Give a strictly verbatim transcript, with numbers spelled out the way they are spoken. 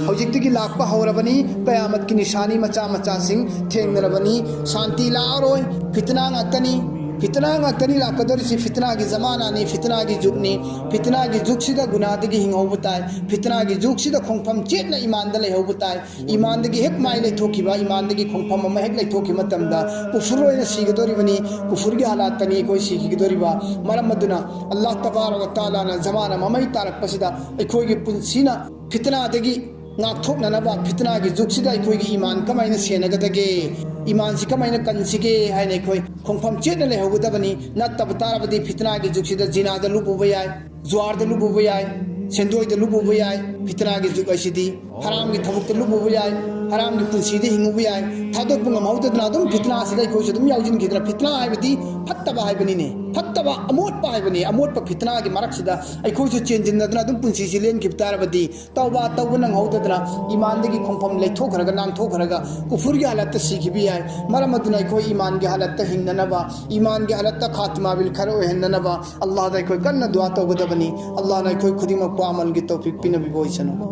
ꯍꯧꯖꯤꯛꯇꯒꯤ ꯂꯥꯛꯄ ꯍꯧꯔꯕꯅꯤ꯫ ꯀꯌꯥꯃꯠꯀꯤ ꯅꯤꯁꯥꯅꯤ ꯃꯆꯥ ꯃꯆꯥꯁꯤꯡ ꯊꯦꯡꯅꯔꯕꯅꯤ꯫ ꯁꯥꯟꯇꯤ ꯂꯥꯛꯑꯔꯣꯏ꯫ ꯐꯤꯇꯅꯥ ꯉꯥꯛꯇꯅꯤ꯫ ꯐꯤꯇꯅꯥ ꯉꯥꯛꯇꯅꯤ ꯂꯥꯛꯀꯗꯧꯔꯤꯁꯤ꯫ ꯐꯤꯇꯅꯥꯒꯤ ꯖꯃꯥꯅꯥꯅꯤ, ꯐꯤꯇꯅꯥꯒꯤ ꯖꯨꯒꯅꯤ꯫ ꯐꯤꯇꯅꯥꯒꯤ ꯖꯨꯒꯁꯤꯗ ꯒꯨꯅꯥꯗꯒꯤ ꯍꯤꯡꯍꯧꯕ ꯇꯥꯏ꯫ ꯐꯤꯇꯅꯥꯒꯤ ꯖꯨꯒꯁꯤꯗ ꯈꯣꯡꯐꯝ ꯆꯦꯠꯅ ꯏꯃꯥꯟꯗ ꯂꯩꯍꯧꯕ ꯇꯥꯏ꯫ ꯏꯃꯥꯟꯗꯒꯤ ꯍꯦꯛ ꯃꯥꯏ ꯂꯩꯊꯣꯛꯈꯤꯕ, ꯏꯃꯥꯟꯗꯒꯤ ꯈꯣꯡꯐꯝ ꯑꯃ ꯍꯦꯛ ꯂꯩꯊꯣꯛꯈꯤꯕ ꯃꯇꯝꯗ ꯀꯨꯐꯨꯔ ꯑꯣꯏꯅ ꯁꯤꯒꯗꯧꯔꯤꯕꯅꯤ꯫ ꯀꯨꯐꯨꯔꯒꯤ ꯍꯥꯂꯥꯠꯇꯅꯤ ꯑꯩꯈꯣꯏ ꯁꯤꯈꯤꯒꯗꯧꯔꯤꯕ꯫ ꯃꯔꯝ ꯑꯗꯨꯅ ꯑꯜꯂꯥꯍ ꯇꯕꯥꯔꯛ ꯋ ꯇꯥꯂꯥꯅ ꯖꯃꯥꯅ ꯃꯃꯩ ꯇꯥꯔꯛꯄꯁꯤꯗ ꯑꯩꯈꯣꯏꯒꯤ ꯄꯨꯟꯁꯤꯅ ꯐꯤꯇꯅꯥꯗꯒꯤ ꯉꯥꯛꯊꯣꯛꯅꯅꯕ, ꯐꯤꯇꯅꯥꯒꯤ ꯖꯨꯒꯁꯤꯗ ꯑꯩꯈꯣꯏꯒꯤ ꯏꯃꯥꯟ ꯀꯃꯥꯏꯅ ꯁꯦꯟꯅꯒꯗꯒꯦ, ꯏꯃꯥꯟꯁꯤ ꯀꯃꯥꯏꯅ ꯀꯟꯁꯤꯒꯦ ꯍꯥꯏꯅ ꯑꯩꯈꯣꯏ ꯈꯣꯡꯐꯝ ꯆꯦꯠꯅ ꯂꯩꯍꯧꯒꯗꯕꯅꯤ꯫ ꯅꯠꯇꯕ ꯇꯥꯔꯕꯗꯤ ꯐꯤꯇꯅꯥꯒꯤ ꯖꯨꯒꯁꯤꯗ ꯖꯤꯅꯥꯗ ꯂꯨꯞꯄꯨꯕ ꯌꯥꯏ, ꯖꯨꯋꯥꯔꯗ ꯂꯨꯞꯄꯨꯕ ꯌꯥꯏ, ꯁꯦꯟꯗꯣꯏꯗ ꯂꯨꯞꯄꯨꯕ ꯌꯥꯏ꯫ ꯐꯤꯇꯅꯥꯒꯤ ꯖꯨꯒ ꯑꯁꯤꯗꯤ ꯍꯔꯥꯝꯒꯤ ꯊꯕꯛꯇ ꯂꯨꯞꯄꯨꯕ ꯌꯥꯏ, ꯍꯔꯥꯝꯒꯤ ꯄꯨꯟꯁꯤꯗ ꯍꯤꯡꯉꯨꯕ ꯌꯥꯏ꯫ ꯊꯥꯗꯣꯛꯄ ꯉꯝꯍꯧꯗꯗꯅ ꯑꯗꯨꯝ ꯐꯤꯇꯅꯥꯁꯤꯗ ꯑꯩꯈꯣꯏꯁꯨ ꯑꯗꯨꯝ ꯌꯥꯎꯁꯤꯟꯈꯤꯗꯅ, ꯐꯤꯇꯅꯥ ꯍꯥꯏꯕꯗꯤ ꯐꯠꯇꯕ ꯍꯥꯏꯕꯅꯤꯅꯦ, ꯐꯠꯇꯕ ꯑꯃꯣꯠꯄ ꯍꯥꯏꯕꯅꯤ꯫ ꯑꯃꯣꯠꯄ ꯐꯤꯇꯅꯥꯒꯤ ꯃꯔꯛꯁꯤꯗ ꯑꯩꯈꯣꯏꯁꯨ ꯆꯦꯟꯁꯤꯟꯅꯗꯅ ꯑꯗꯨꯝ ꯄꯨꯟꯁꯤꯁꯤ ꯂꯦꯟꯈꯤꯕ ꯇꯥꯔꯕꯗꯤ, ꯇꯧꯕ ꯇꯧꯕ ꯅꯪꯍꯧꯗꯗꯅ ꯏꯃꯥꯟꯗꯒꯤ ꯈꯣꯡꯐꯝ ꯂꯩꯊꯣꯛꯈ꯭ꯔꯒ, ꯅꯥꯟꯊꯣꯛꯈ꯭ꯔꯒ ꯀꯨꯐꯨꯔꯒꯤ ꯍꯥꯂꯠꯇ ꯁꯤꯈꯤꯕ ꯌꯥꯏ꯫ ꯃꯔꯝ ꯑꯗꯨꯅ ꯑꯩꯈꯣꯏ ꯏꯃꯥꯟꯒꯤ ꯍꯥꯂꯠꯇ ꯍꯤꯡꯅꯅꯕ, ꯏꯃꯥꯟꯒꯤ ꯍꯥꯂꯠꯇ ꯈꯥꯇꯤꯃꯥ ꯕꯤꯜ ꯈꯔ ꯑꯣꯏꯍꯟꯅꯅꯕ ꯑꯜꯂꯥꯍꯗ ꯑꯩꯈꯣꯏ ꯀꯟꯅ ꯗꯨꯋꯥ ꯇꯧꯒꯗꯕꯅꯤ꯫ ꯑꯜꯂꯥꯍꯅ ꯑꯩꯈꯣꯏ ꯈꯨꯗꯤꯡꯃꯛꯄꯨ ꯑꯃꯜꯒꯤ ꯇꯧꯐꯤꯛ ꯄꯤꯅꯕꯤꯕ ꯑꯣꯏꯁꯅꯨ꯫